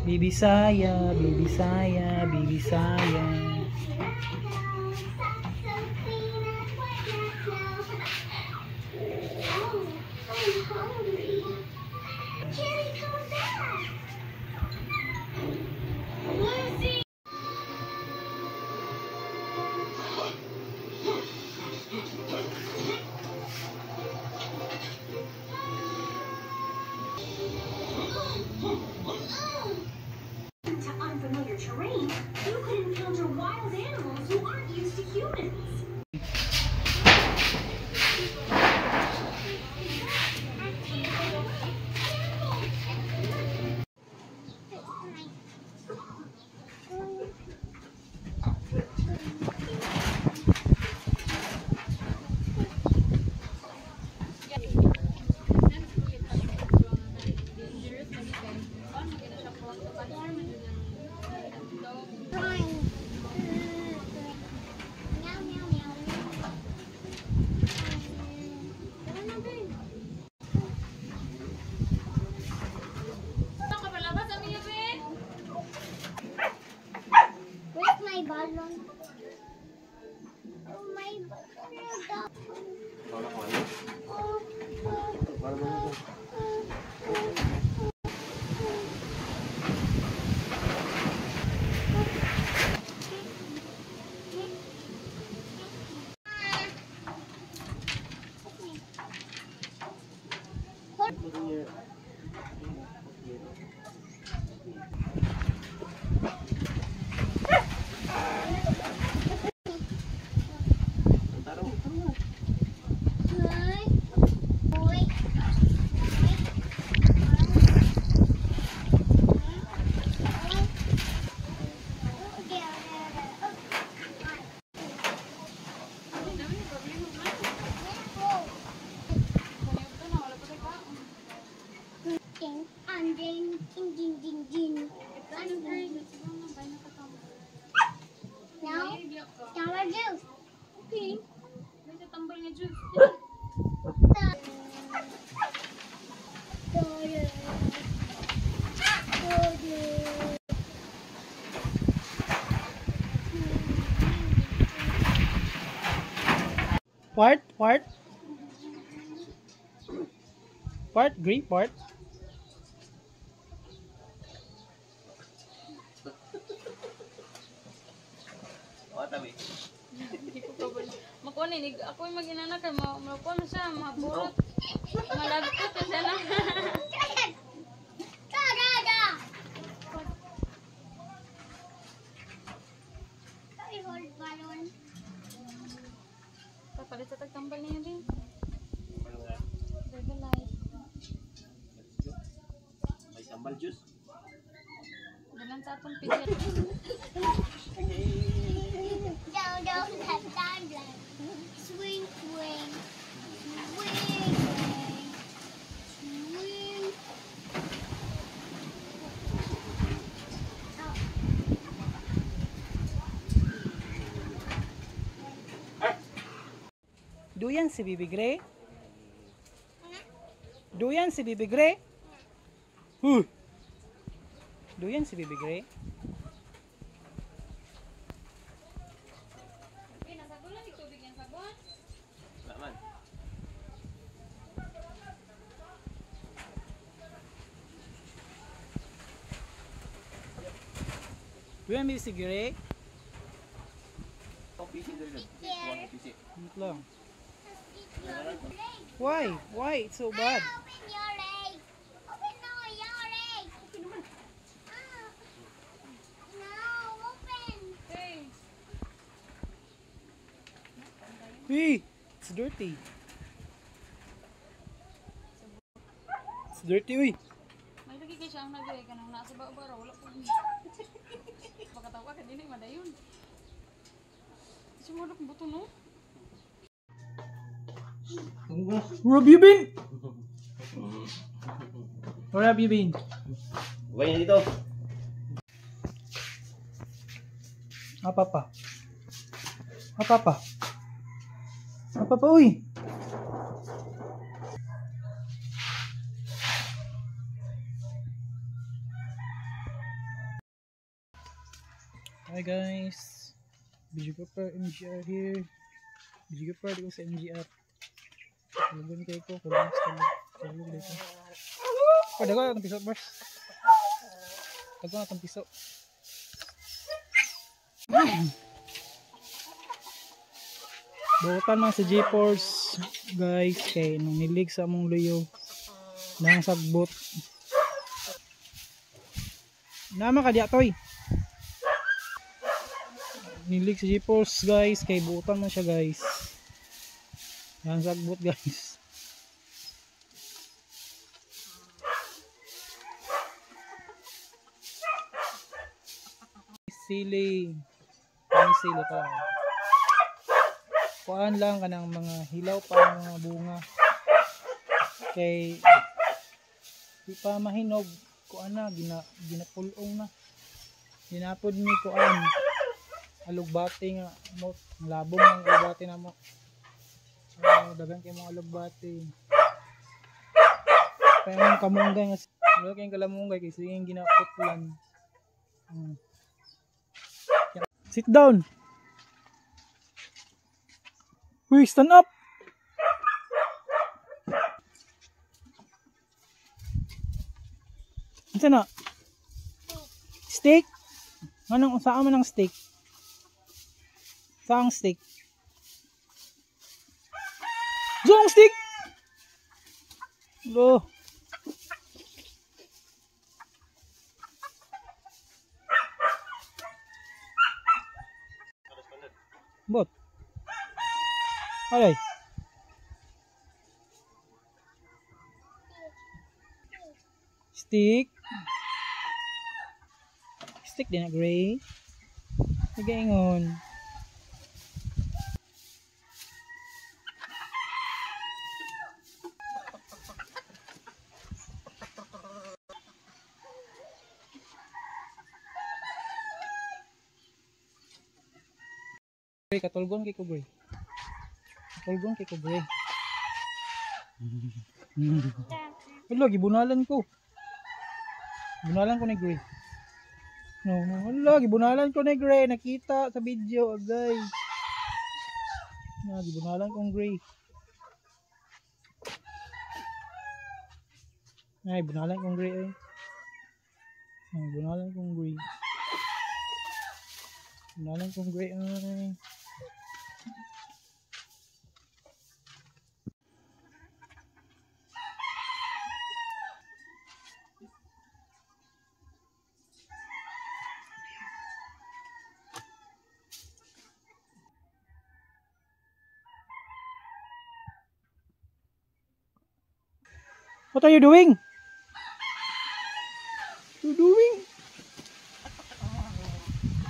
Bibisaya, Bibisaya, Bibisaya. I'm hungry. Kitty, come back. Lucy! To unfamiliar terrain, you could encounter wild animals who aren't used to humans. Where's my balloon? Oh, my balloon. Oh, oh, Now, now juice. Okay. May tatambal nga juice. Part, part. Part, green part. Hindi ko kabalo. Makuha ni ako yung mag-inana kay makuha mo siya, maburot. Malagkot na siya na. Da da da. I hold balloon. Papalit sa tagtambal niya din. Herbalife. May sambal juice. Dalan sa atong pigil. Down, down, left, down, left. Swing, swing. Swing, swing. Swing. Oh. Duyan si Bibi Gray. Duyan si Bibi Gray. Huh. Duyan si Bibi Gray. Okay, nasagulan ni tubig yan sabon. Wala man. Duyan si Gray. Oh, PC dali lang. Here. PC. Wait lang. Your leg. Why? Why? It's so bad. Open your leg. Open now your leg. Ah. No, open. Okay. Hey, it's dirty. It's dirty, uy. May lagi kay siya ang nagay kanang nasa ba ra wala po. Baka tawa ka dili madayon. Sumulok buto no. Where have you been? Where have you been? Huwag niya dito. Ah, papa. Ah, papa. Ah, papa, uy. Hi guys, Videographer MGR here. Videographer dito sa MGR. Tulugan kayo ko, tulog tulog dito. Oh, dago na itong piso, boss. Dago na itong piso. Buotan man sa G-Force guys, kay nung nilig sa among luyo nang sagbot. Nama ka diya toy. Nilig sa G-Force guys, kay buotan man siya guys. Nang sagbot guys. Sili. Ang sili pa. Kuan lang kanang mga hilaw pa ang mga bunga. Kay di pa mahinog, kuan na ginapulong na. Ginapod ni kuan alugbati nga mo, labong ang alugbati na mo. So dagan kay mga alugbati. Kaya ang kamunggay nga wala kayong kalamunggay kay sige ginaputlan. Sit down. Uy, stand up. Unsa na? Steak? Anong unsa man ang steak? Saang steak? Zong steak. Lo. Bot. Alay. Stick. Stick din na gray. Nagaingon. Katulgon kay ko gray. Katulgon kay ko gray. Wala, gibunalan ko. Bunalan ko ni Gray. No, wala, gibunalan ko ni Gray. Nakita sa video, agay. Na, gibunalan kong Gray. Ay, bunalan kong Gray ay. Ay, bunalan kong Gray. Bunalan kong Gray ay. What are you doing? You doing?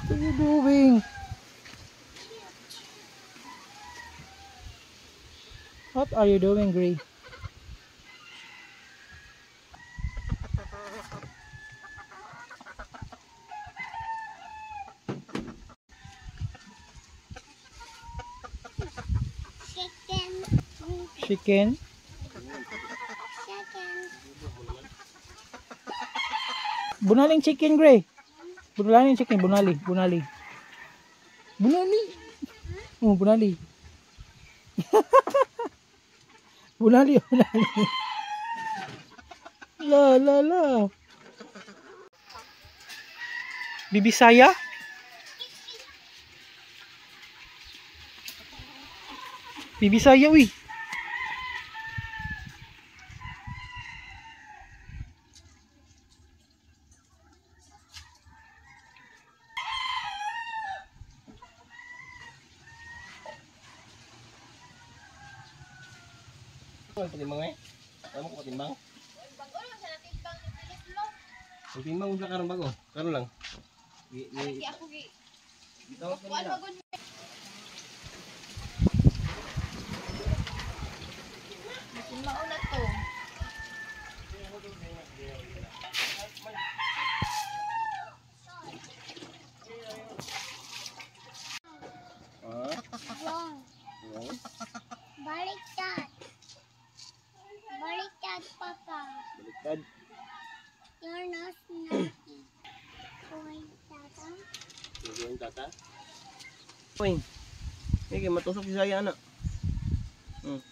What are you doing? What are you doing, Gray? Chicken. Chicken. Bunaling chicken, Gray. Bunaling chicken, bunali, bunali. Bunali. Oh, bunali. Bunali, bunali. La la la. Bibisaya? Bibisaya, uy. Patimbang eh. Alam ko patimbang. Bago lang sa natimbang itlog. Timbang mo karon bago. Karon lang. Gi ako gi. Kuan magud. Mao na to. Wrong. Baliktad. Baliktad, Papa. Baliktad. You're not naughty. Going, Tata. Going, Tata. Uy. Sige, matusok si Saya anak.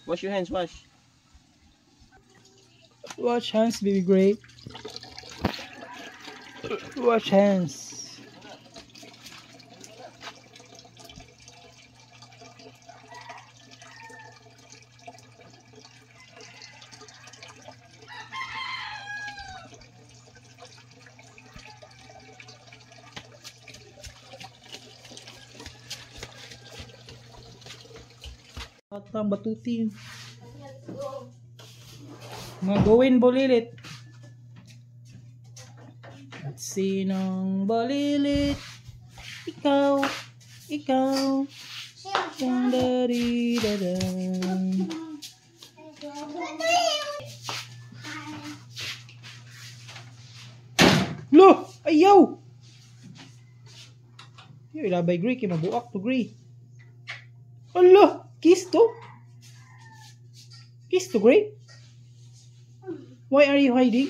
Wash your hands, wash. Wash hands, baby Gray. Wash hands. Atang batutin. Mga gawin bulilit. At sinong bulilit? Ikaw, ikaw. Dang-dari-da-dang. Lo! Ayaw! Yo, ilabay Gray kay mabuak to Gray. Ala! Kiss to? Kiss to Gray? Why are you hiding?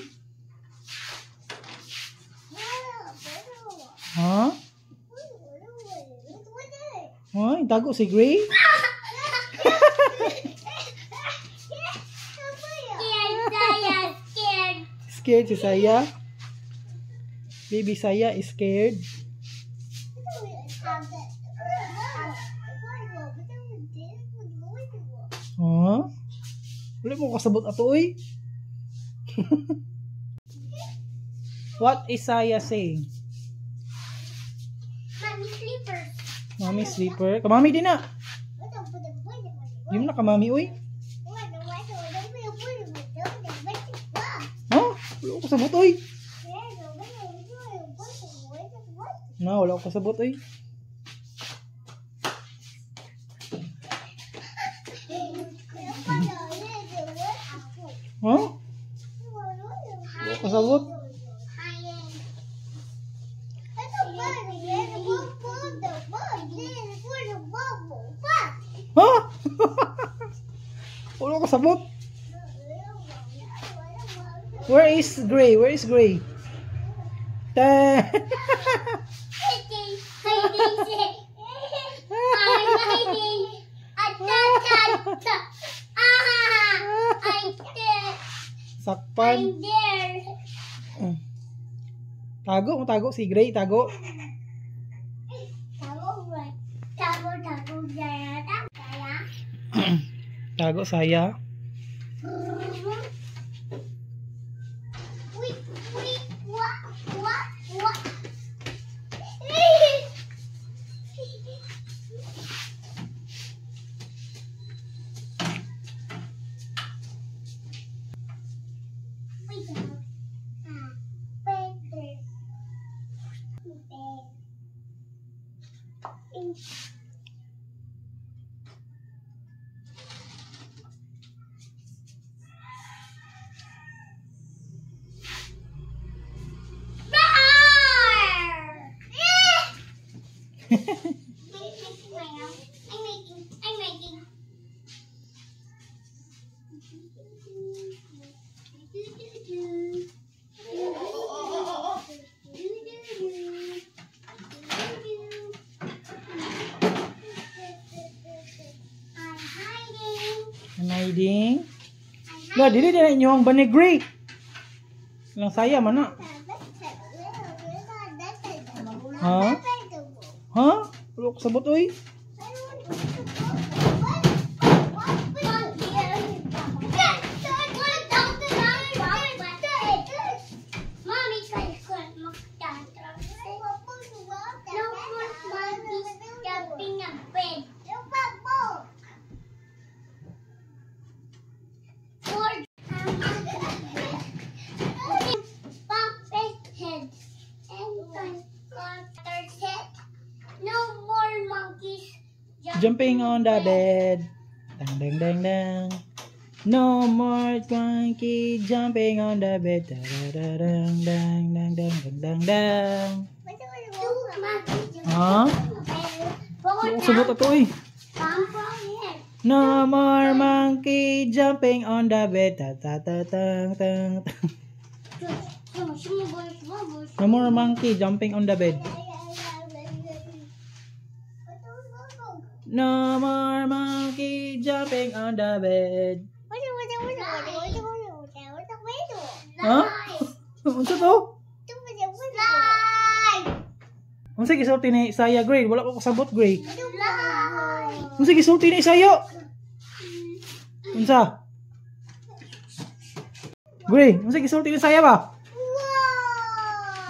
Huh? Ay, tago si Gray? Scared si Saya? Baby Saya is scared. Huh? Wala mo kasabot ato oy. What is Saya saying? Mommy sleeper. Mommy sleeper. Kamami din na. Yun na kamami oy. Huh? Wala ko kasabot oy. Na, wala ko kasabot oy. Huh? Wala ko kasabot. Huh? Wala ko kasabot. Where is Gray? Where is Gray? Ta. Sakpan. Tago mo tago si Gray, tago. Tago saya. I'm making. I'm hiding. I'm hiding. I'm La, dili na inyo ang banig Gray. Lang saya man na. Ha? Ha? Wala ko kasabot oy. Mommy, no more monkeys jumping a bed. Four puppet head and head. No more monkeys Jumping on the bed. Dang dang dang dang. No more monkey jumping on the bed. Da da da dang dang dang dang dang dang dang. Two monkeys jumping Ha? on the bed. Wala ko kasabot ato oy. No more monkey jumping on the bed. Ta ta ta tang tang. No more monkey jumping on the bed. No more monkey jumping on the bed. Huh? Unsa to? Unsa gisulti ni Isaiah, Gray? Wala ko kasabot, Gray. Unsa gisulti ni Isaiah? Unsa? Gray, unsa gisulti ni Isaiah ba?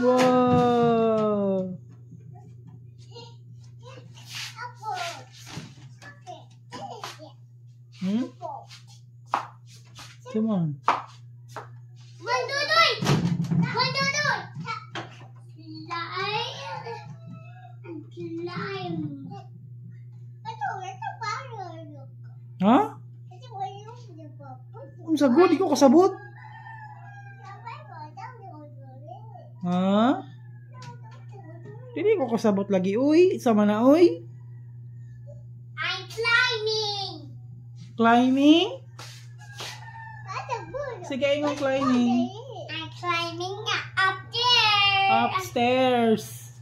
Wow. Hmm? Come on. 1, 2, 3. 1, 2, 3. Slide and climb. Ha? Unsa gud, di ko kasabot. Ha? Dili ko kasabot lagi uy, sama na uy. I'm climbing. Climbing? Sige, ingon climbing. I'm climbing up there. Upstairs.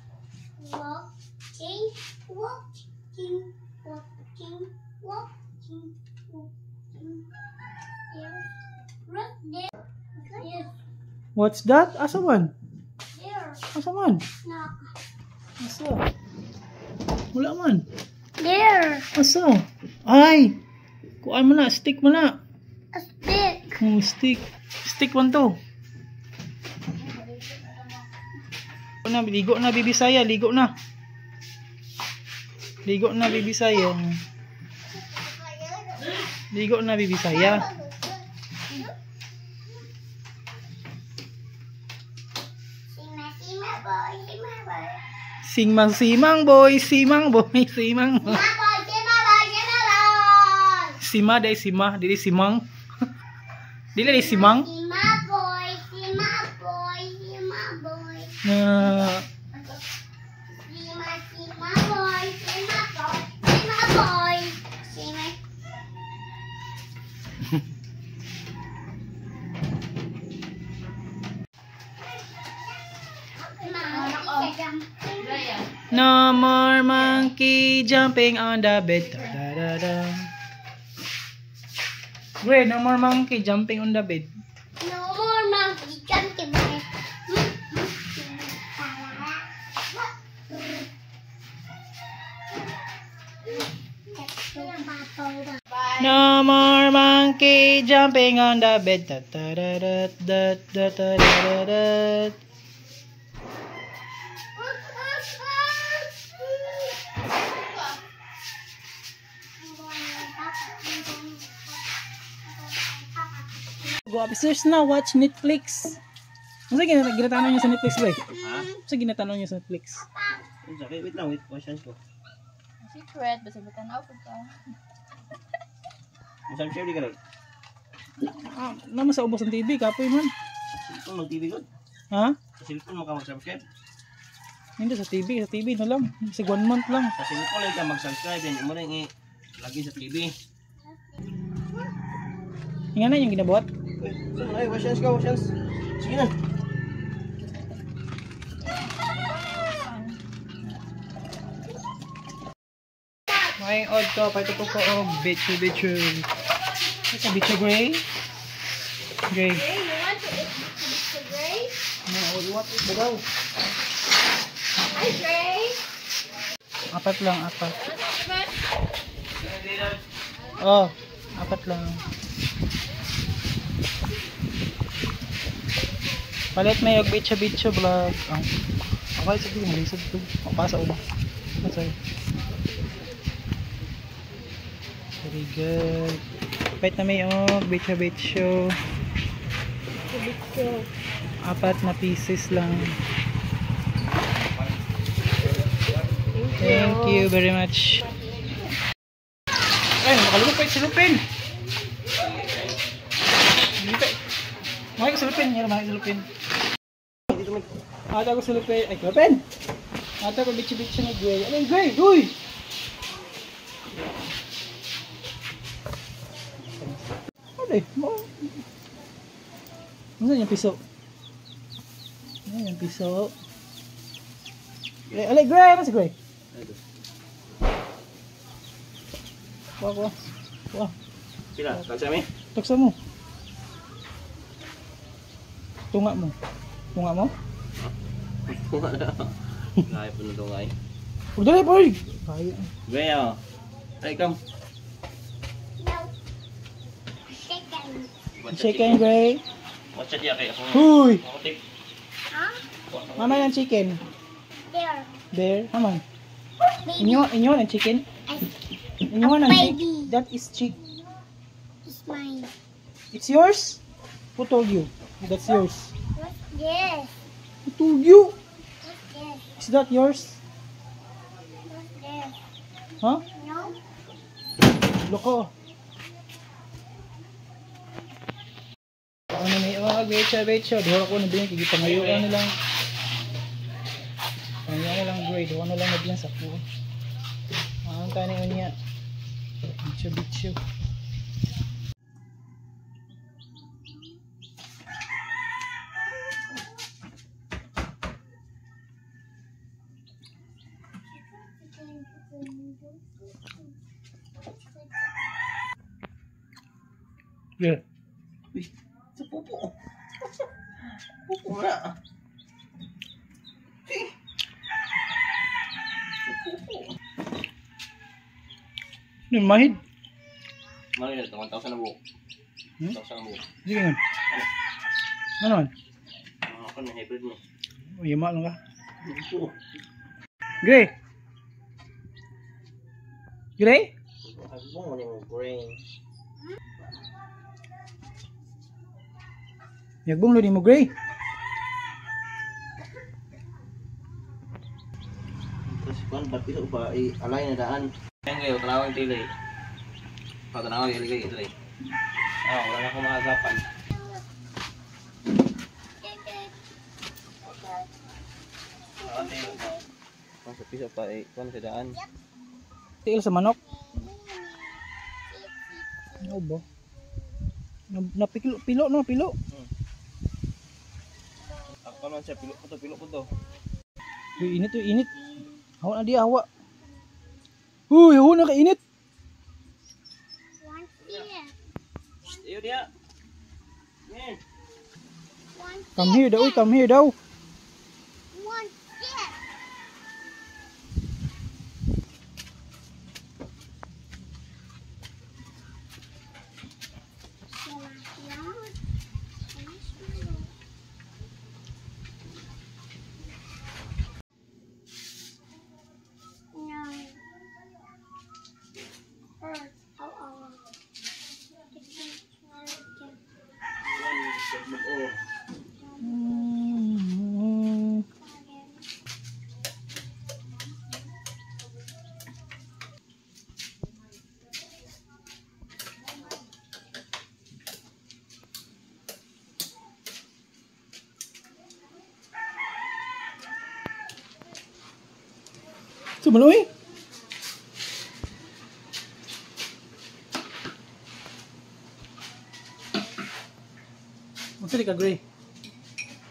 Walking, walking, walking, walking, walking. There, right there. Yes, What's that? Asa man? there. Asa man? No. Asa? Wala man. There. Asa? Ay! Kuan mo na, stick mo na. A stick. Oh, stick. Stick man to. Na, ligo na, Bibi Saya. Ligo na. Ligo na, Bibi Saya. Ligo na, Bibi Saya. Sima, sima boy, sima boy. Singmang simang boy, simang boy, simang boy. Sima boy, sima boy, sima boy. Sima dai sima, dili simang. Dili dai simang. Sima boy, sima boy, sima boy. Na Sima, sima boy, sima boy, sima boy. Sima. No more monkey jumping on the bed. Da, da, da, da. Gray, no more monkey jumping on the bed. No more monkey jumping. No more monkey jumping on the bed. Da, da, da, da, da, da, da, da, da. Go upstairs na, watch Netflix. Unsa ginatanaw niyo sa Netflix, boy? Ha? Unsa ginatanaw niyo sa Netflix? Unsa kay wait lang, wait, questions ko. Secret, basta matanaw po ka. Mo-subscribe di ka rin. Ah, naman sa ubos ang TV, kapoy man. Cellphone mag TV god. Ha? Sa cellphone mo ka mag-subscribe. Hindi sa TV, sa TV na lang. Sa 1 month lang. Sa cellphone lang ka mag-subscribe then mo rin i lagi sa TV. Nga na yung ginabuhat. Uy, saan na? Ay, questions ka, questions. Sige na. May odd ko, paito po ko og bichu bichu. Ito bichu gray. Gray. Hey, you want to eat Mr. Gray? No, what ito daw? Hi, Gray. Apat lang, apat. Oh, apat lang. Palit may og bichu bichu vlog. Oh. Okay, sige, malisod to. Mapasa ulo. Sorry. Very good. Palit na may og bichu bichu. Apat na pieces lang. Thank you very much. Ay, nakalubog pa yung silupin. Mga silupin, yan, mga silupin. Ata ko silupin. Ay, silupin! Ata ko bitsi-bitsi na Gray. Ay, Gray! Uy! Ano eh? Ano yung piso? Ano yung piso? Alay, Gray! Ano si Gray? Kuha, kuha. Kuha. Pila, tagsa mi? Taksa mo. Tunga mo. Tunga mo? Tunga na. Lahi po na tungay. Huwag dali, boy! Kaya. Gaya. Ay, come. No. Chicken. Chicken, Gray. Watch it, kay ako. Huy! Ako tip. Huh? Mama ng chicken. There. There. Haman. Baby. Inyo, inyo ng chicken. Inyo ng Baby. chick. That is chick. It's mine. It's yours? Who told you? That's yours. What's this? Who told you? What's this? Is that yours? What's this? Huh? No. Loko. Ano ni oh, becha becha duha ko na bilin kay gipangayo ka nilang. Pangayo na lang grade, duha na lang nabilin sa ko. Ang tani unya. Becha becha. Yeah. Uy, sa pupo. Pupo na. Sa pupo. Ano mahid? Mano yun, 1,000 na buhok. Hmm? 1,000 na buhok. Sige man. Ano man? Ako na hybrid mo. Yama lang ka. Pupo. Gray. Gray? Pupo mo yung brain. Yagbong lo mo Gray. Tapos kuan ba't ito ba i-align na daan? Ayan kayo, tanawang tili. Patanawang iligay ito eh. Ah, wala na akong maagapan. Sa piso pa eh, kuan sa daan. Tiil sa manok. Ano ba? Napikilo, pilo no, pilo. Ako man siya, pilo ko to, pilo ko to. Uy, init, uy, init. Hawa na di, hawa. Uy, hawa na kainit. One here. Shh, iyo diya. Ngayon. One Come here daw, uy, come here daw. One here. Sumaloy. Magsali ka, Gray.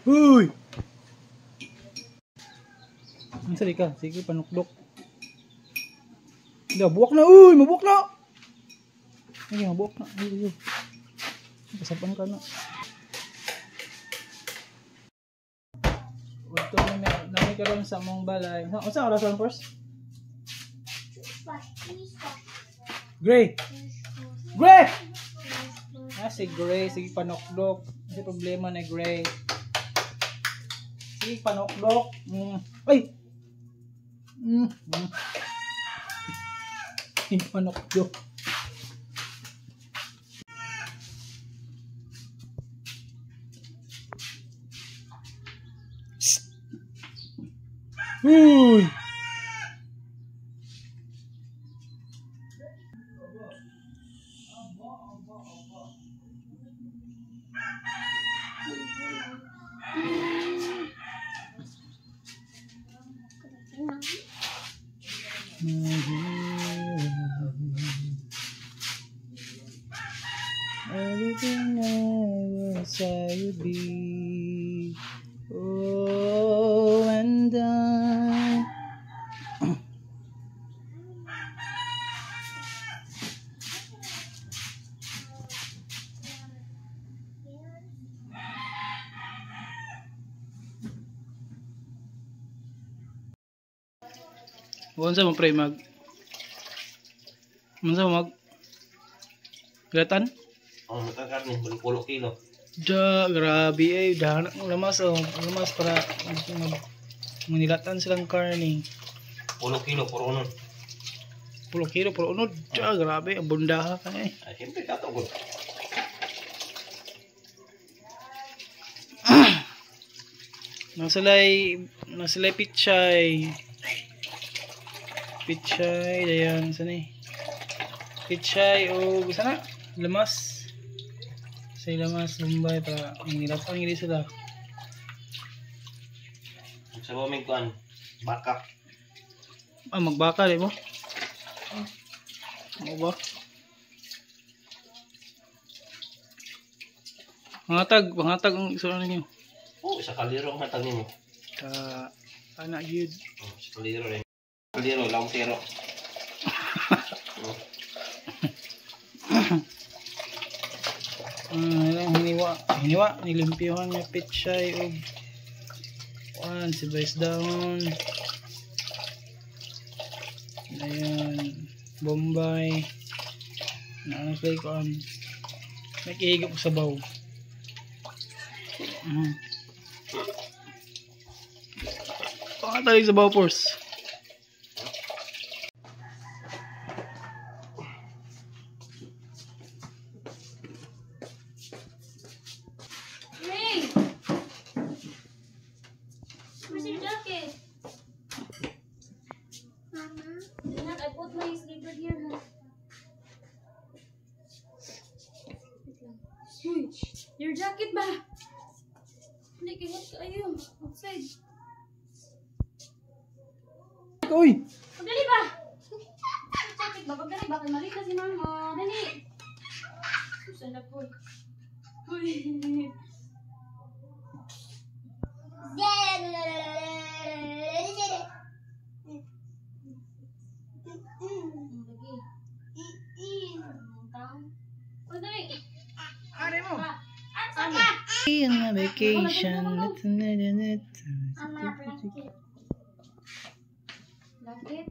Uy! Magsali ka. Sige, panukdok. Hindi, buwak na. Uy, mabuwak na! Sige, mabuwak na. Ay, ay, ay. Kasapan ka na. Udto nami karon sa among balay. Unsa oras ron, first? Gray! Gray! Ah, si Gray. Sige, panokdok. Kasi problema na Gray. Sige, panokdok. Ay! Sige, panokdok. Psst. Uy! Everything I was, I would be. Oh, and I. Unsa mo pre mag? Unsa mo mag? Gatan? Oh, magkakarne, balik 10 kilo. Ja, grabe eh. Dahan ang lamas oh. Lamas para manilatan silang karne. 10 kilo, puro unod. 10 kilo puro unod. Ja, grabe. Ang bundaha ka eh. Ay, siyempre, katugod. Nasilay pichay. Pichay, dayan, saan eh? Pichay o sana? Lamas. Sa lamas, Bombay para manilatan gid sila. Sa bumig kuan, baka. Ah, magbaka di mo? Ano ba? Pangatag ang isura ninyo. Oh, isa kaliro ang hatag nimo. Ka anak gyud. Oh, isa kaliro rin. Kaliro, long tiro. Oh. Hiniwa, hiniwa nilimpyuhan niya pichay og kuan si Vice down. Ayan, Bombay. Naano sila kuan. Nakihigop sa baw. Pangatay sa baw force. Ray! Where's your jacket? Mama? Anak, I put my slipper here, ha? Wait lang. Uy, your jacket ba? Hindi, kingat kayo. Outside. Uy! Pagdali ba? Your jacket ba? Pagdali ba? Kay mali na si mama. Dali! Sus, anak ko. Uy. Lagi. Pagdali. Are mo. Ah, ano? In a vacation. Blanket.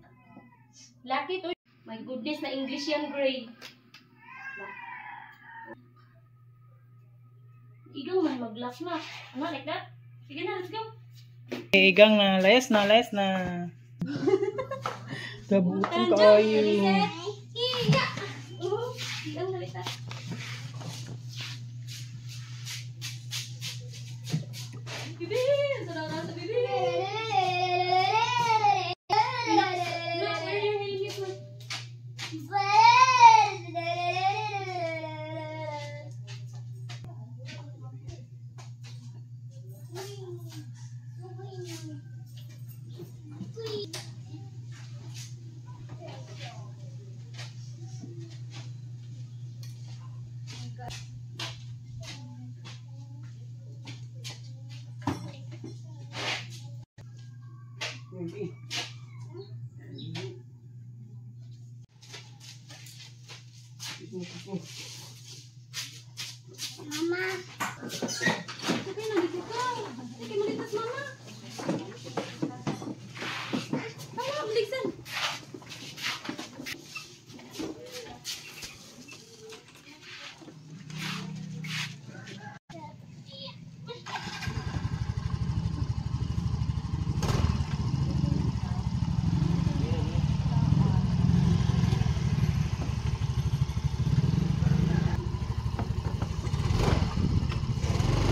Blanket. Uy. My goodness, na English yan, Gray. Ikaw man mag-lock na. Ano, like that? Sige na, let's go. Igang na, layas na, layas na. Gabuti kayo. Iya! Igang dali ta. Bibi! Sarap na sa bibi! No, wear your helmet man. Okay na, dito ka. Sige, malitas mama. Tama, baligsan.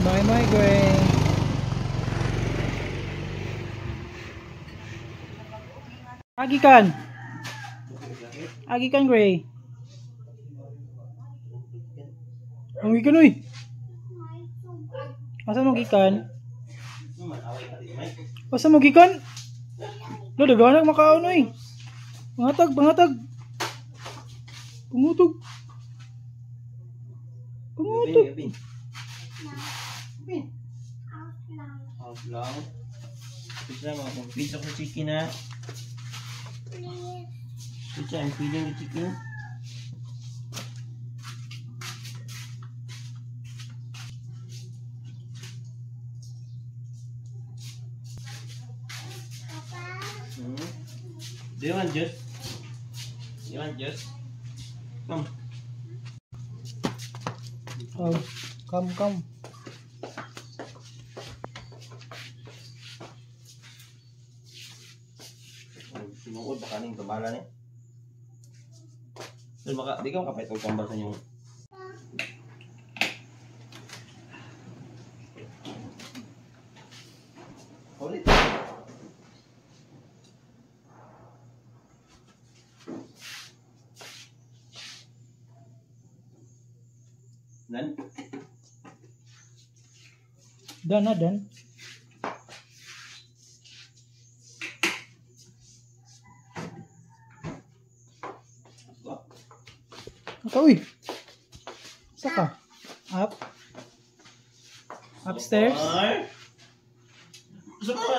Bye bye, Gray. Agi kan. Agi kan, Gray. Ang gikan, uy. Asa mo gikan? Asa mo gikan? Lo, daghanag makaon, uy. Pangatag, pangatag. Pangutog. Pangutog. Half lang. Pizza, mga pizza ko chicken ha. Pizza, I'm feeding the chicken. Do you want juice? You want juice? Come. Oh, come, come. Sinuod baka ning tambala ni. Dun maka di ka makapait og tambal sa inyong. Ulit. Nan? Done na, done. Aka, uy. Sa ka? Up? Upstairs? Super!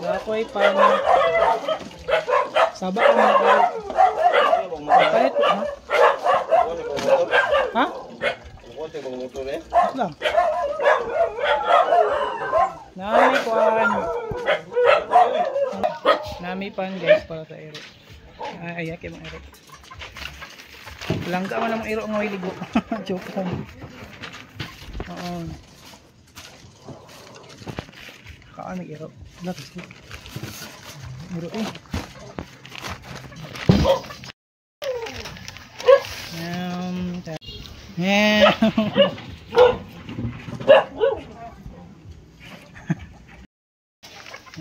Ako'y pan Saba ka mga palit, ha? Ha? Lang. Nami kuan. Nami pan guys para sa ero. Ay, ay, kay mga ero. Langga man ang ero nga ligo. Joke lang. Oo. Kaan ero. Wala kasi. Ero eh. Yeah.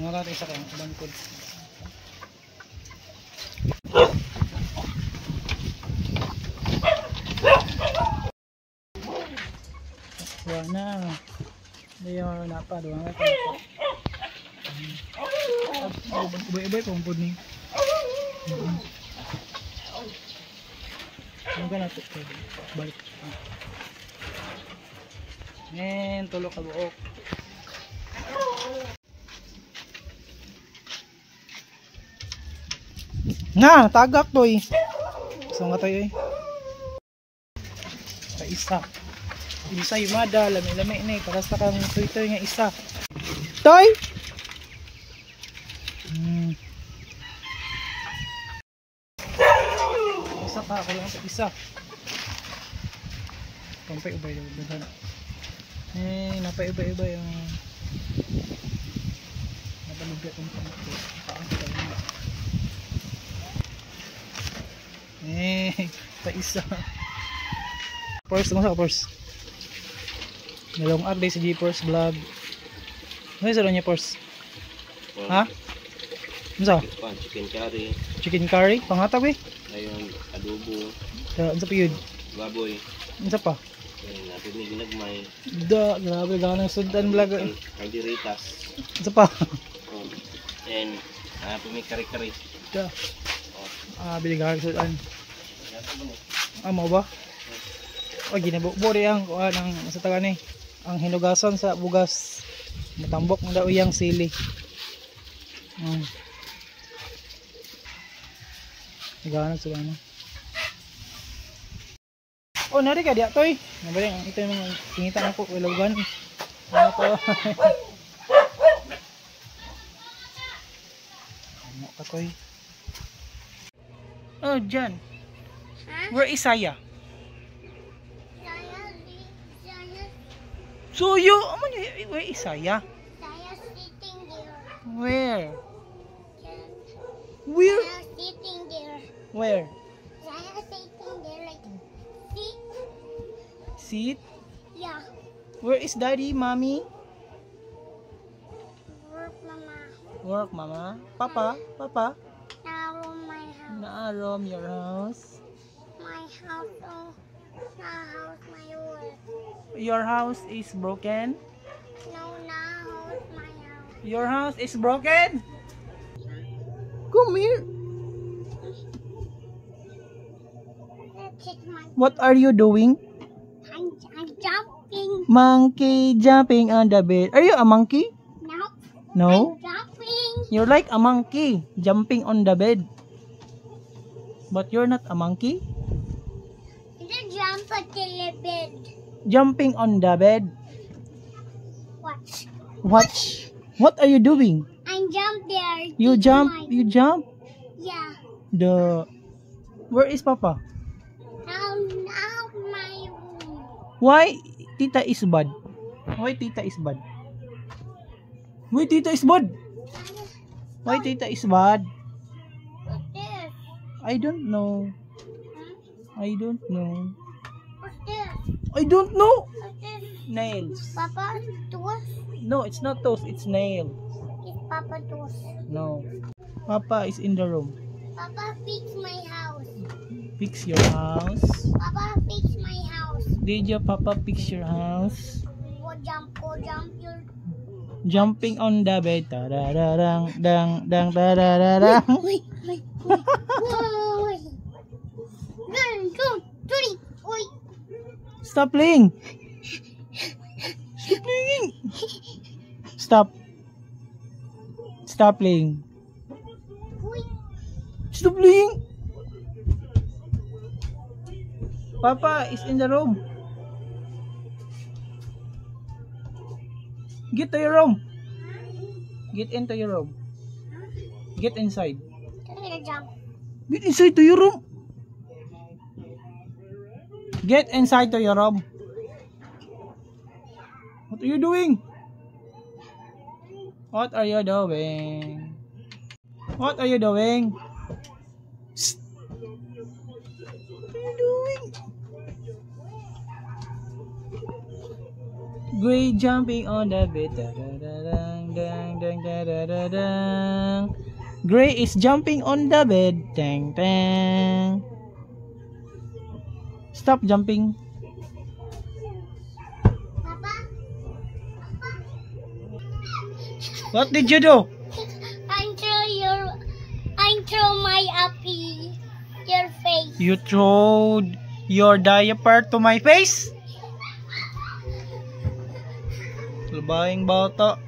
Wala tayo sa kanya, bangkod. Wala na. Hindi yung napa, doon na. Ubay-ubay pa ang ni. Ano ka na ito? Balik. And tulo ka buok. Nga, tagak to eh. So nga tayo eh. Sa isa. Isa yung mada, lami-lami na eh. Para sa kang toy-toy nga isa. Toy! Isa pa, ako lang sa isa. Pampay ubay yung. Eh, napay-ubay-ubay yung napalugya itong pangko. Eh, pa isa. First, kumusta ka first? Dalawang update sa GPorce vlog. Ano sa niya first? Ha? Ano? Chicken curry. Chicken curry? Pangatag eh. Ayun, adobo. Unsa pa yun? Baboy. Unsa pa? Ayun, natin ni ginagmay. Da, grabe ganang sundan vlog. Calderitas. Unsa pa? And may kare-kare. Da. Ah, bili ka sundan. Ah, mo ba? Oh, ginabubo rin ang kuha ng sa taga ni. Ang hinugasan sa bugas. Matambok mo daw iyang sili. Nagahanap sila ano. Oh, nari ka diya toy. Nabali ang ito yung mga pingita nako ilogan. Ano to? Ano ka toy? Oh, Jan. Huh? Where is Saya? Saya, Suyo! Ano yun? Where is Saya? Saya sitting there. Where? Where? Saya sitting there. Where? Saya sitting there like sit. Sit? Yeah. Where is daddy, mommy? Work, mama. Work, mama. Papa? Papa? Now my house. Naarom your house. My house. Oh, my house. My work. Your house is broken? No, now house. My house. Your house is broken? Come here. What are you doing? I'm jumping. Monkey jumping on the bed. Are you a monkey? No. No? I'm jumping. You're like a monkey jumping on the bed. But you're not a monkey? You jump on the bed. Jumping on the bed. Watch. Watch. What are you doing? I jump there. You Tito jump, Mike. you jump. Yeah. The Where is Papa? Out my room. Why Tita is bad? Why Tita is bad? Why Tita is bad? Why Tita is bad? What's this? I don't know. Hmm? I don't know. What's this? I don't know. What's this? Nails. Papa toes? No, it's not toes, it's nail. It's Papa toes. No. Papa is in the room. Papa fix my house. Fix your house. Papa fix my house. Did your papa fix your house? Go jump your. Jumping on the bed. Tarararang, dang, dang, tarararang. Wait, wait, wait. Wait. 1, 2, 3. Wait. Stop playing. Stop playing. Stop. Stop playing. Wait. Stop playing. Papa is in the room. Get to your room. Get into your room. Get inside. I'm gonna jump. Get inside to your room. Get inside to your room. What are you doing? What are you doing? What are you doing? Psst. What are you doing? Gray jumping on the bed. Da, da, da, dang, dang, dang, da, da, da, dang. Gray is jumping on the bed. Dang, dang. Stop jumping. Papa. What did you do? I throw my appy your face. You threw your diaper to my face? Labaing bata.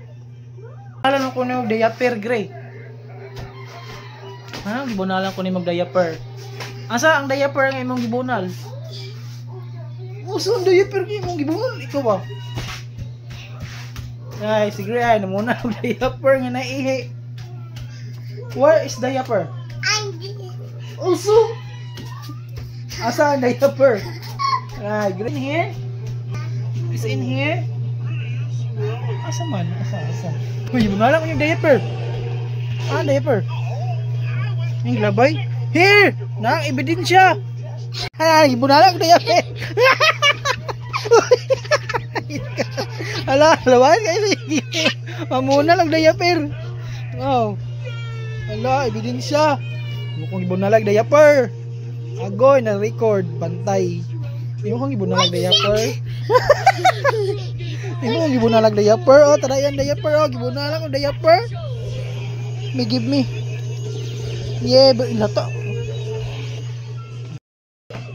Alam ko na mag-diaper, Gray. Ha? Gibunalan ko ni mag-diaper. Asa ang diaper nga imong gibunal? Uso ang diaper nga imong gibunal? Ikaw ba? Ay, si Gray ay namuna ang diaper nga naihi. Where is diaper? Uso! Asa ang diaper? Ay, Gray, in here? Is in here? Asa man? Asa, asa? Uy, gibunalan ko yung diaper. Ah, diaper. Yung labay. Here! Nang ebidensya! Ha, gibunalan ko diaper. Ala, lawan kayo. Mamuna lang diaper. Oh. Ala, ebidensya. Mukhang gibunalag diaper. Agoy, na record bantay. Imo kong gibunalag diaper. Imo kong gibunalag diaper. Oh, tara yan diaper. Oh, gibunalag ko diaper. Me give me. Yeah, but ilata.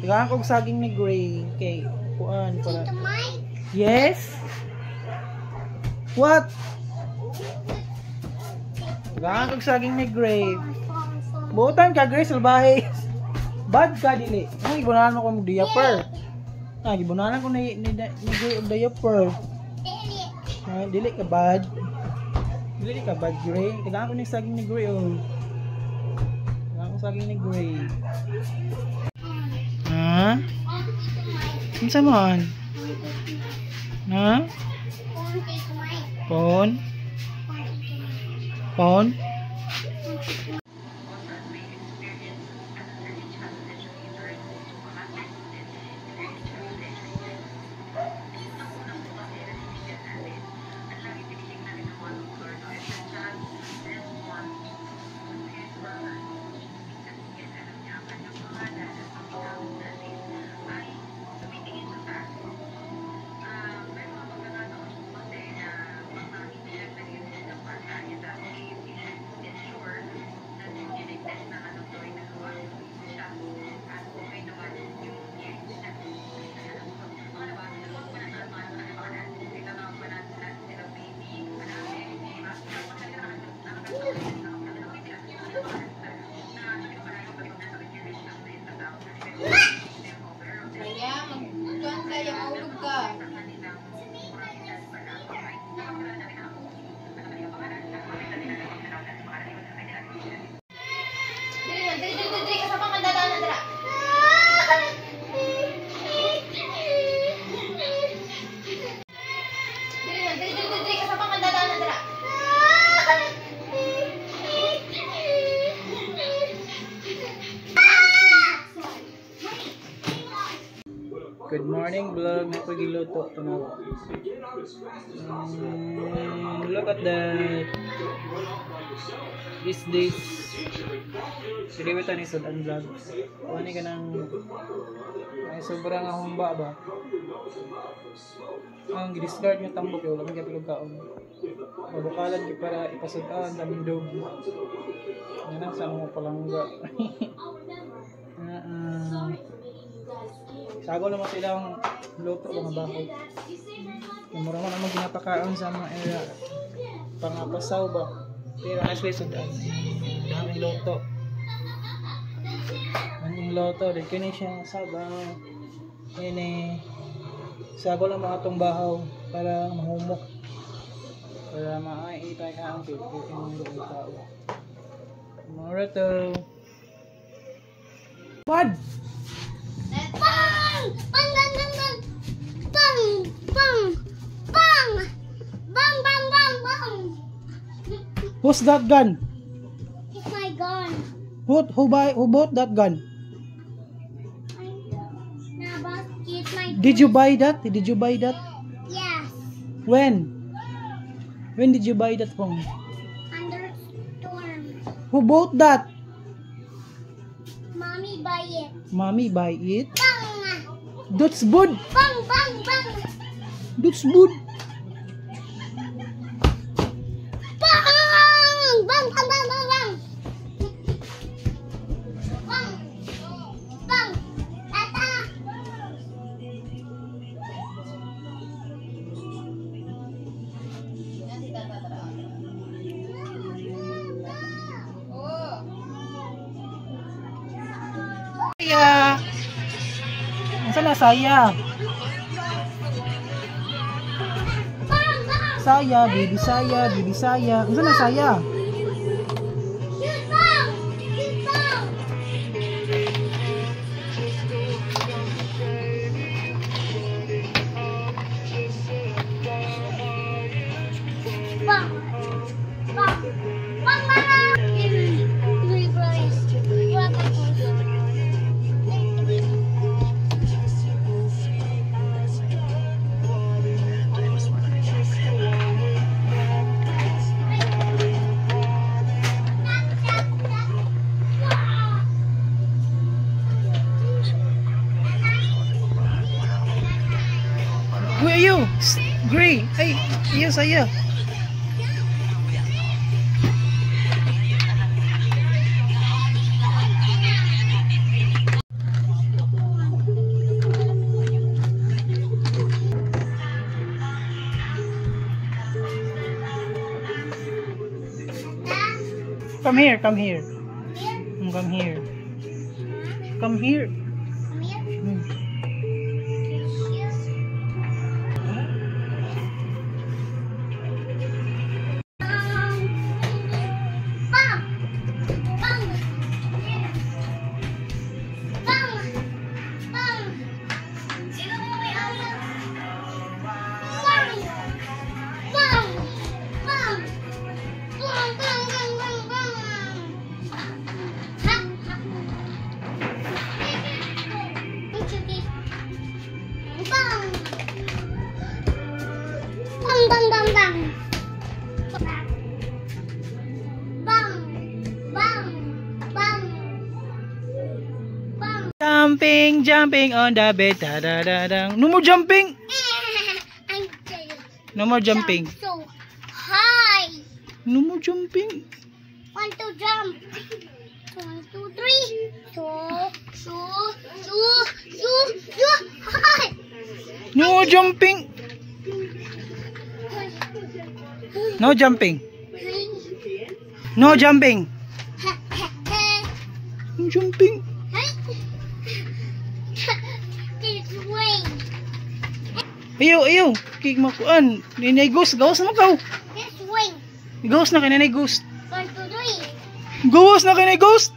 Tigaan kog saging ni Gray kay kuan para. Tito Mike. Yes. What? Tigaan kog saging ni Gray. Buotan ka Gray salbahe. Bad ka dili. Ay, gibunalan mo ko og diaper. Ah, gibunalan ko ni Gray og diaper. Dili. Ah, dili ka bad. Dili ka bad Gray. Tigaan ko ni saging ni Gray oh. Tigaan ko saging ni Gray. Ha? Unsa man? Ha? Phone? Phone? Good morning vlog, napagiluto tanawa. Look at that. Is this Siliwitan ni Sudan vlog. Kuha ni ka ng ay sobra nga humba ba? Ang gidiscard nga tambok kay wala man kapilog kaon. Mabukalan gyud para ipasud-an daming dog. Yan ang sa mga palangga. Sago naman silang luto mga bako. Mura man ang ginapakaon sa mga area pangapasaw ba. Pero as we sudan. Daming luto. Anong luto din kini siya sabaw. Ini sago lang mga atong bahaw para mahumok. Para maay ka ang pipiliin ng tao. Mura to. Bad! Bang! Bang! Bang! Bang! Bang! Bang! Bang! Bang! Bang! Bang! Bang! Bang! Who's that gun? It's my gun. Who bought that gun? It's my Did you buy that? Did you buy that? Yes. When? When did you buy that phone? Under storm. Who bought that? Mommy buy it. Mommy buy it. Bang! That's good. Bang! Bang! Bang! That's good. Bang! Bang! Bang! Bang! Bang! Bang! Bang! Bang! Tata! Saya. Unsa na saya? Bang! Bang! Saya, baby saya, baby saya. Unsa na saya? Shoot bang! Shoot bang! Bang! Bang! Bang! Bang! Where are you? Gray. Ay, iyo saya. Come here, come here. Come here. Come here. Come here. Bang! Bang! Bang! Bang! Bang! Bang! Bang! Bang! Bang! Bang! Bang! Bang! Ha! Ha! Bang! Bang! Bang! Bang! Bang! Bang! Bang! Bang! Bang! Jumping, jumping on the bed. Da, da, da, da. No more jumping. I'm gonna No more jumping. jump so high. No more jumping. 1, 2, jump. 1, 2, 3. 2, 2, 2, 2, 2. High. No more jumping. No jumping. No jumping. No jumping. This way. Ayaw, ayaw. Kig makuan. Ninay ghost. Gawas na makaw. This way. Gawas na kay nanay ghost. 1, 2, 3. Gawas na kay nanay ghost.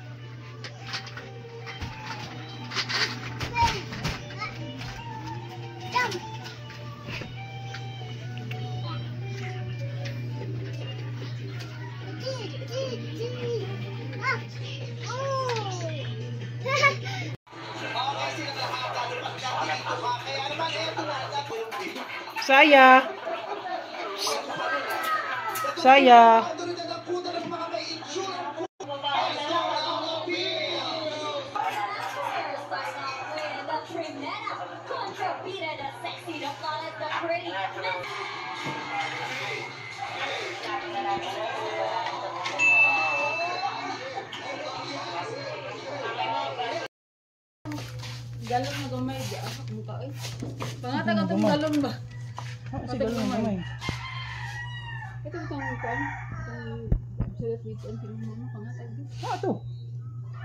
Jump. Ah. Oh. Saya. Saya. Galon na gamay, di ako mukha eh. Pangatag atong galon ba? Ah, si galon na gamay. Ito itong kuan. Itong absolute with on pinong mama pangatag di. Ah, ito.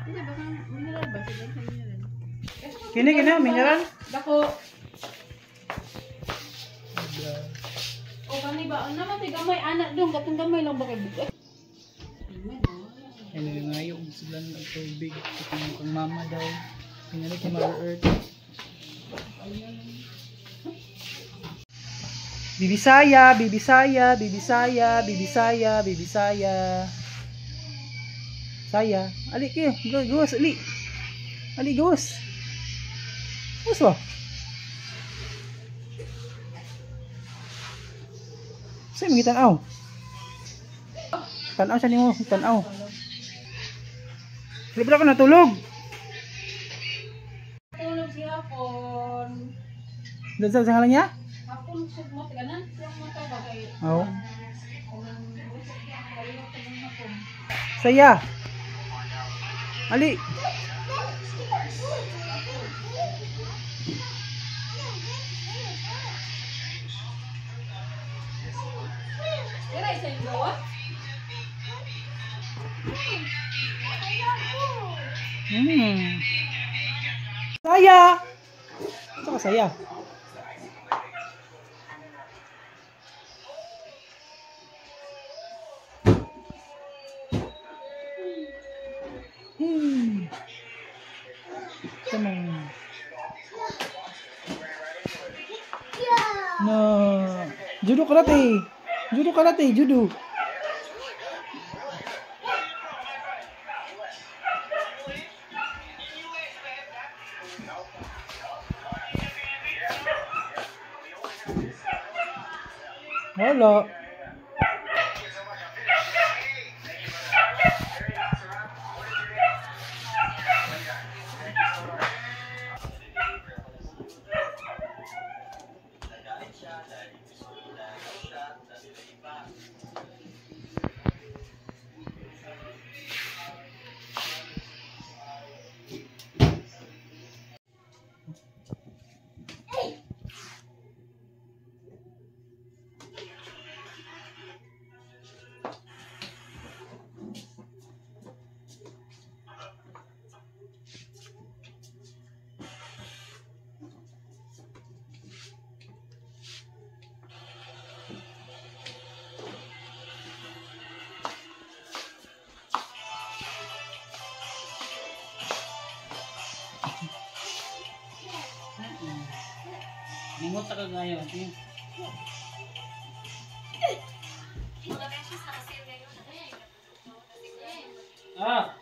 Hindi baka mineral ba? Sige, sa mineral. Kini kini mineral. Dako. O kani ba? Ang naman gamay anak dong katong gamay lang ba kay bugat? Ano yung ngayo sila ng tubig itong kang mama daw. Pinalik ni Mother Earth. Bibisaya, bibisaya, bibisaya, bibisaya, bibisaya. Saya. Ali kayo, gawas, ali. Ali, gawas. Gawas ba? Sa'yo, mga tanaw. Tanaw siya nimo, tanaw. Libre ako natulog. Tulog si hapon. Doon sa ngalan niya? Hapon sugmot ganan, siyang mata ba kay. Oo. Saya. Ali. Dira isa yung gawa? Saya. Saka saya. Come on. No. Judo karate. Judo karate, judo. Wala. Ningot sa kagayo. Ah.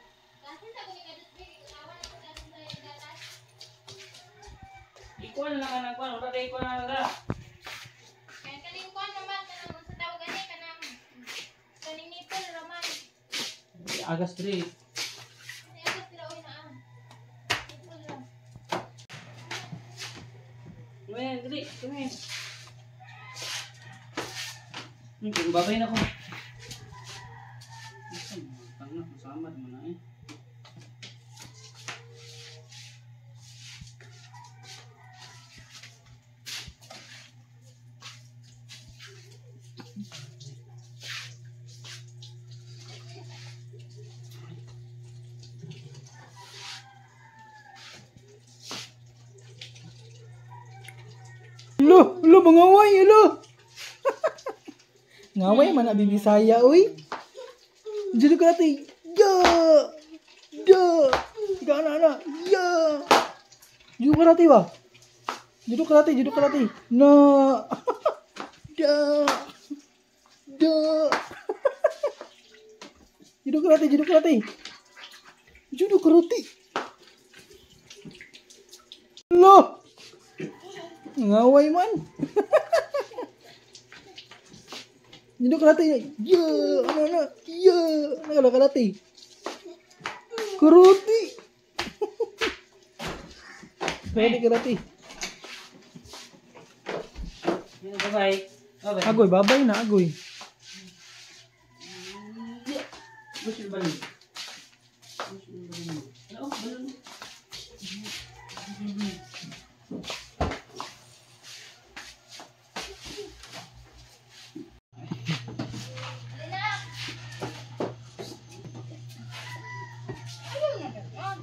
Ikuan lang ang kuan, ora kay ikuan na ra. Kay kaning kuan naman kanang sa tawag ani kanang kaning nipple raman. Agas 3. Agas 3 oy na. Nipple ra. Wen, dali, kami. Babay na ko. Tanga, masama mo na eh. Lo, lo mangaway, lo. Ngaway man na bibisaya, uy. Judo karate. Ya. Ya. Gana na. Ya. Judo karate ba? Judo karate, judo karate. No. Da. Da. Judo karate, judo karate. Judo karate. Lo. Ngaway man. Nindot karate. Yeah, ano na? Yeah, ano ka karate? Karate. Pwede karate. Bye-bye. Bye-bye. Agoy, babay na agoy. Gusto ba niyo? Ano? Balon.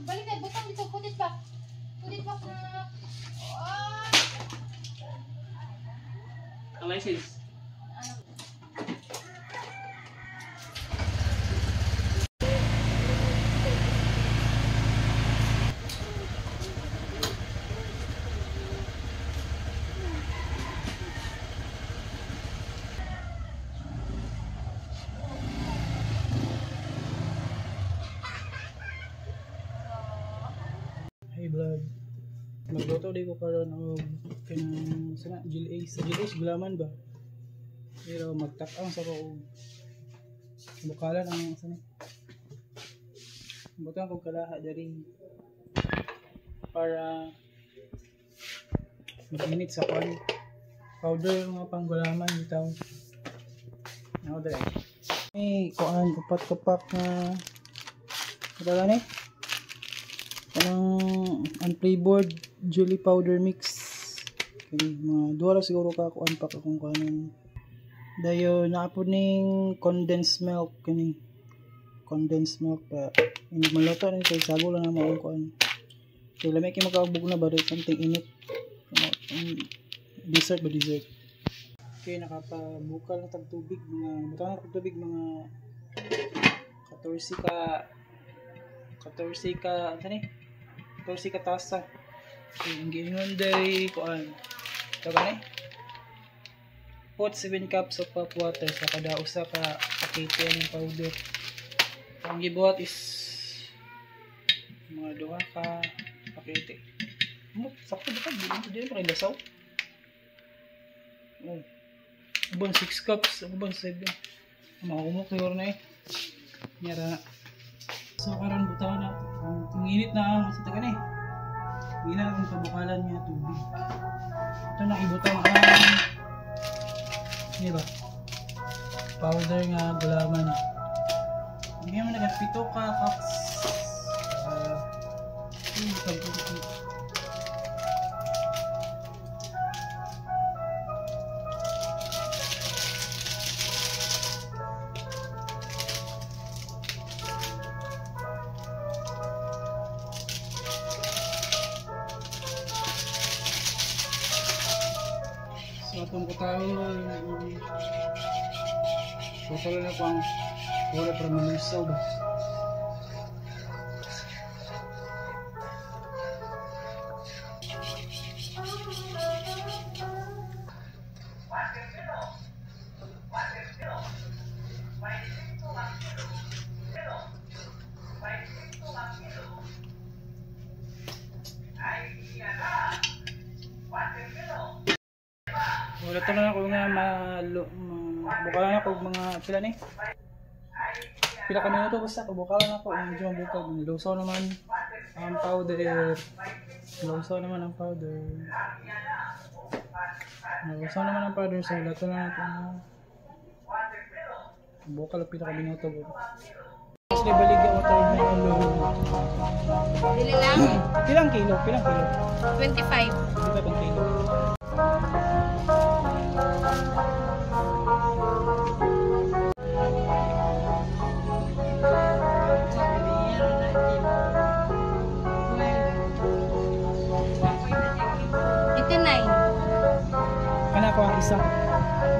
Balik na, butang dito. Put it back. Put it back na. Ang license. Hey vlog. Magluto di ko karon og kanang sana GLA sa GLA gulaman ba. Pero magtak-ang sa ko og bukalan ang sana. Butang kog kalaha diri para mag-init sa kuan. Powder mga panggulaman bitaw. Ako diri. May kuan upat ka pack na ito gani? Kanang unflavored jelly powder mix. Kani mga duha ra siguro ka kuan pack akong kuanon. Dayon naa pud ning condensed milk kani. Condensed milk pa inig maluto ni kay sago lang na mao kuan. Kay lami kay makabug na ba something init. Dessert ba dessert. Okay, nakapabukal na tag tubig mga butang na tag tubig mga 14 ka ano ni? 14 ka tasa. Okay, ang giingon day kuan. Ito gani? Put 7 cups of hot water sa kada usa ka pakete ng powder. Ang gibuhat is mga duha ka pakete. Mo sakto ba ka? Di ba kay lasaw? Oh. Ubon 6 cups, ubon 7. Mahumok siguro na eh. Nyara na. So karon butangan na ang init na ang sa tagan eh. Hindi na ang pabukalan niya tubig. Ito na ibutang ang di ba? Powder nga gulaman. Hindi mo nagapito ka cups. So atong kutawon, total na ko ang wala para malusaw ba. Wala to na ako nga bukalan ako mga pila ni. Pila ka minuto basta bukalan ako medyo mabukal. Lusaw naman ang powder. Lusaw naman ang powder. Lusaw naman ang powder so wala to na natin. Bukal pila ka minuto. Mas baligya ko tayo ng ulo. Dili lang. Pilang kilo? Pilang kilo? 25. 25 ang kilo. Kana ko ang isa.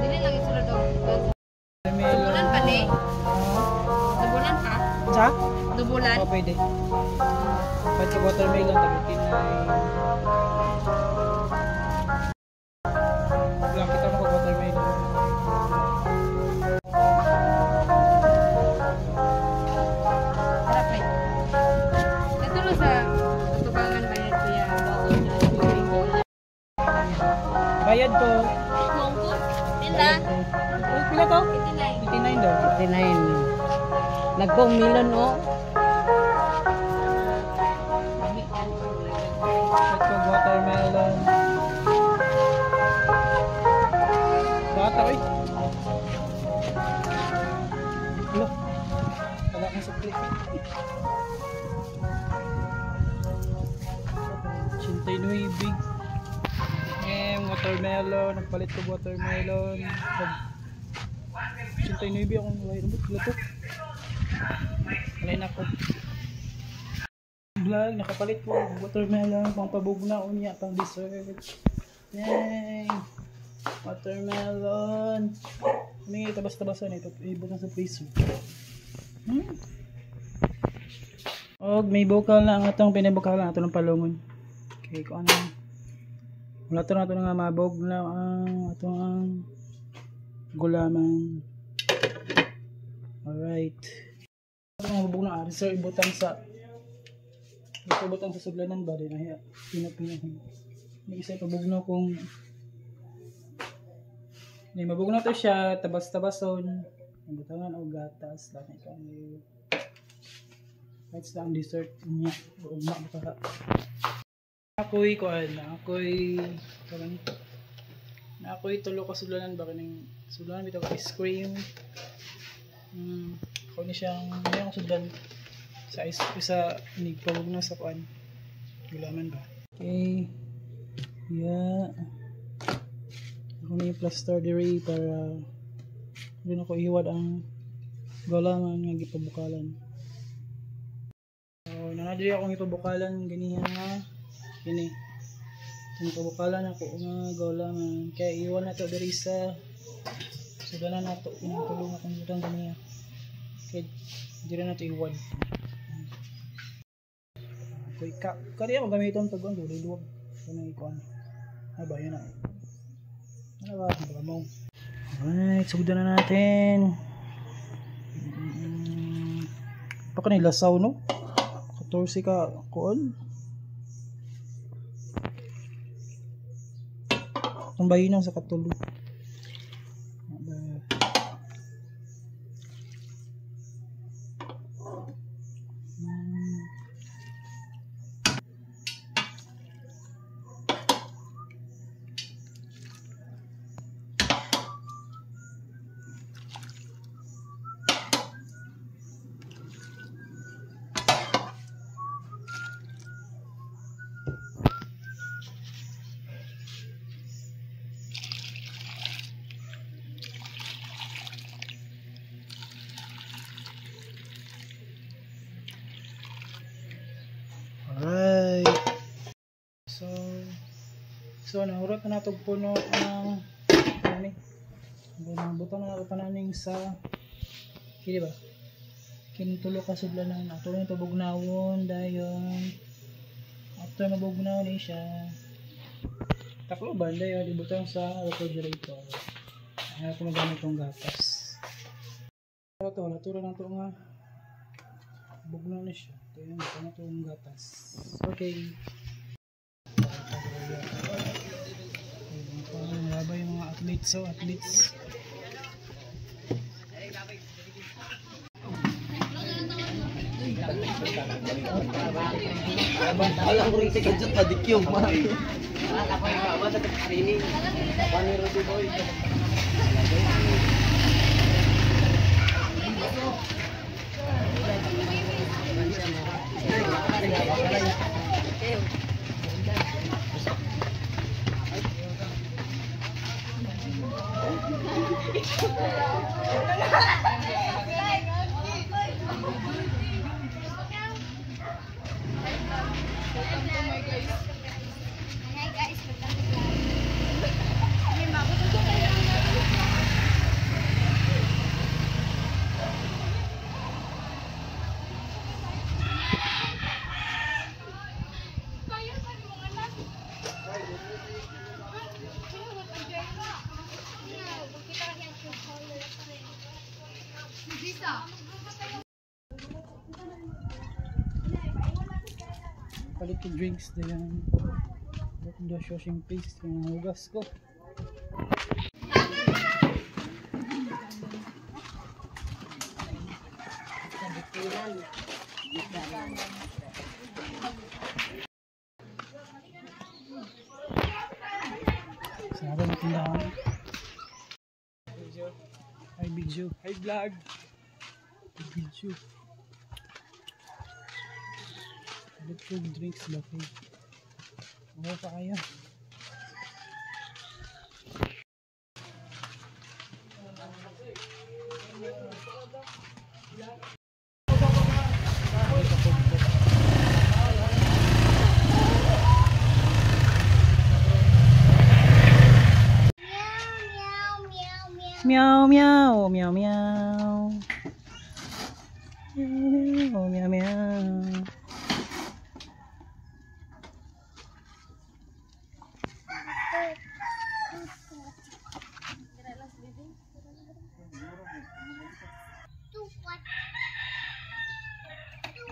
Dili lang isulod og. Dubulan pa ni. Dubulan pa. Sa? Dubulan. Oh, pwede. Pwede watermelon tagutin na. Lang kita mo watermelon. Tara pre. Dito sa tubangan bayad kuya. Bayad ko. Tinda. Pila to? 39. Nagkong milon oh. Ito watermelon. Bata oy. Hala. Wala akong sukli. 89. Eh, watermelon. Nagpalit ko watermelon. 89 akong wala. Ano to? Wala na ako. Vlog, nakapalit ko watermelon, pang pabugna unya, pang dessert. Yay! Watermelon. May tabas-tabasan ito. Ibutang sa freezer. Og may bukal na ang atong pinabukalan ato ng palungon. Okay, kung ano. Wala to na ito nga mabog na ang atong ang gulaman. Alright. Atong mabog na ari sir ibutang sa sudlanan ba din ay pinapinahin. May isa pabugno kung may mabugno to siya tabas-tabason. Ibutangan og gatas lang ito ang right sa ang dessert niya. Ugma ka. Ako'y kuan, ako'y karon. Na ako'y tulo ka sudlanan ba kining sudlanan bitaw ice cream. Ako ni siyang mayang sudlan sa ice sa nigpabugno sa kuan. Gulaman ba? Okay. Yeah. Ako ni plaster diri para hindi na ko iwad ang gulaman nga gipabukalan. So, nanadiri akong ipabukalan ganiha nga kini. Itong pabukalan ako nga gulaman kaya iwan na to diri sa sudlanan nato kinang tulong akong butang ganiha. Kaya diri na to iwan. Ako'y ka kaya ako gamiton pag ang duli luwag. Kanang ikuan. Ay ba yun na. Ano ba? Baka mo. Alright, sugdan na natin. Baka na lasaw no? 14 ka kuon. Ang bahinang sa katulo. Alright. So nahurot na natog puno ang ani. Butan na nato tanan sa kini ba? Kini tulo ka sudlanan ato ni pabugnawon dayon. After mabugnaw ni siya, takloban dayon ibutang sa refrigerator. Ay ako magamit tong gatas. Ato natura na to nga bugnaw ni siya. Dayon butang na tong gatas. Okay. Wala yung mga athletes, so athletes. Alam ko rin sa kajut pa dikyong. Palit ko drinks na yan. Dishwashing paste yung hugas ko. Gikanan. Gikanan. Sarado ng tindahan. Hi, video. Hi, vlog. Video. Electric drinks ba kayo? Ano pa kayo? Meow, meow, meow, meow. Meow, meow, meow, meow. Meow, meow, meow, meow. Two, one. Two.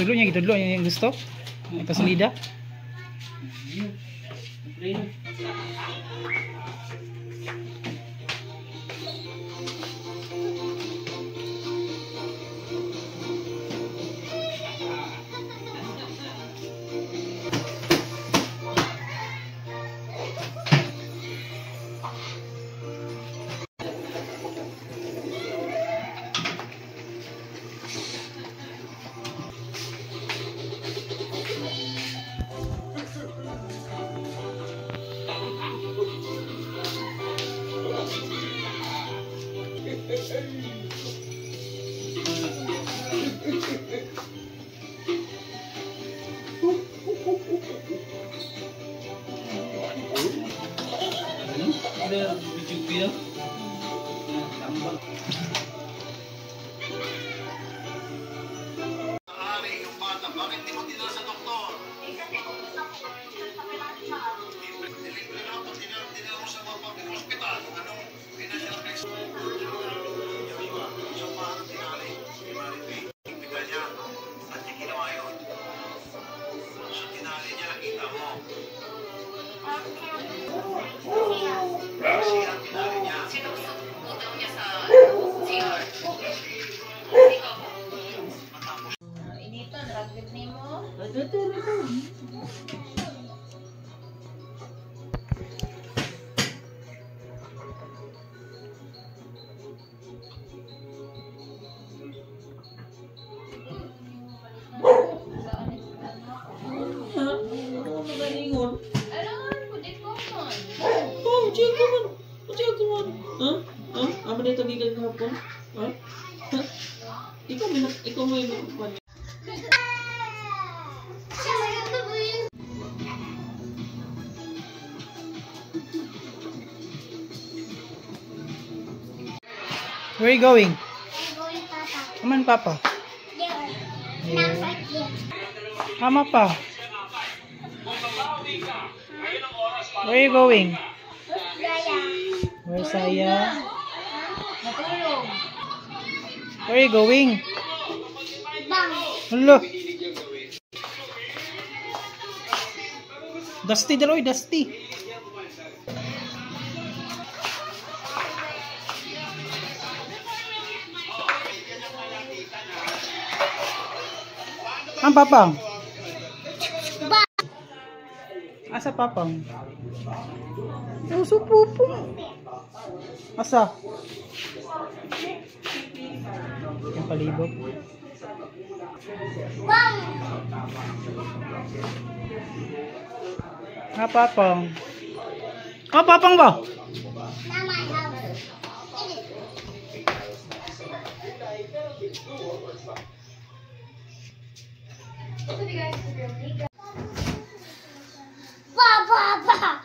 Tudlo niya, gitudlo niya yung gusto. Ay, pasulida. Where are you going? I'm going, Papa. Come on, Papa. There. Yeah. Now, right there. Mama pa. Where are you going? Yaya. Where's Saya? Natulog. Where are you going? Bang. Hello. Dusty daloy, dusty. Ang papang. Asa papang? Uso pupong. Asa? Yung palibot. Bang. Ah, papang. Ah, papang ba? Now my house. Ba ba ba.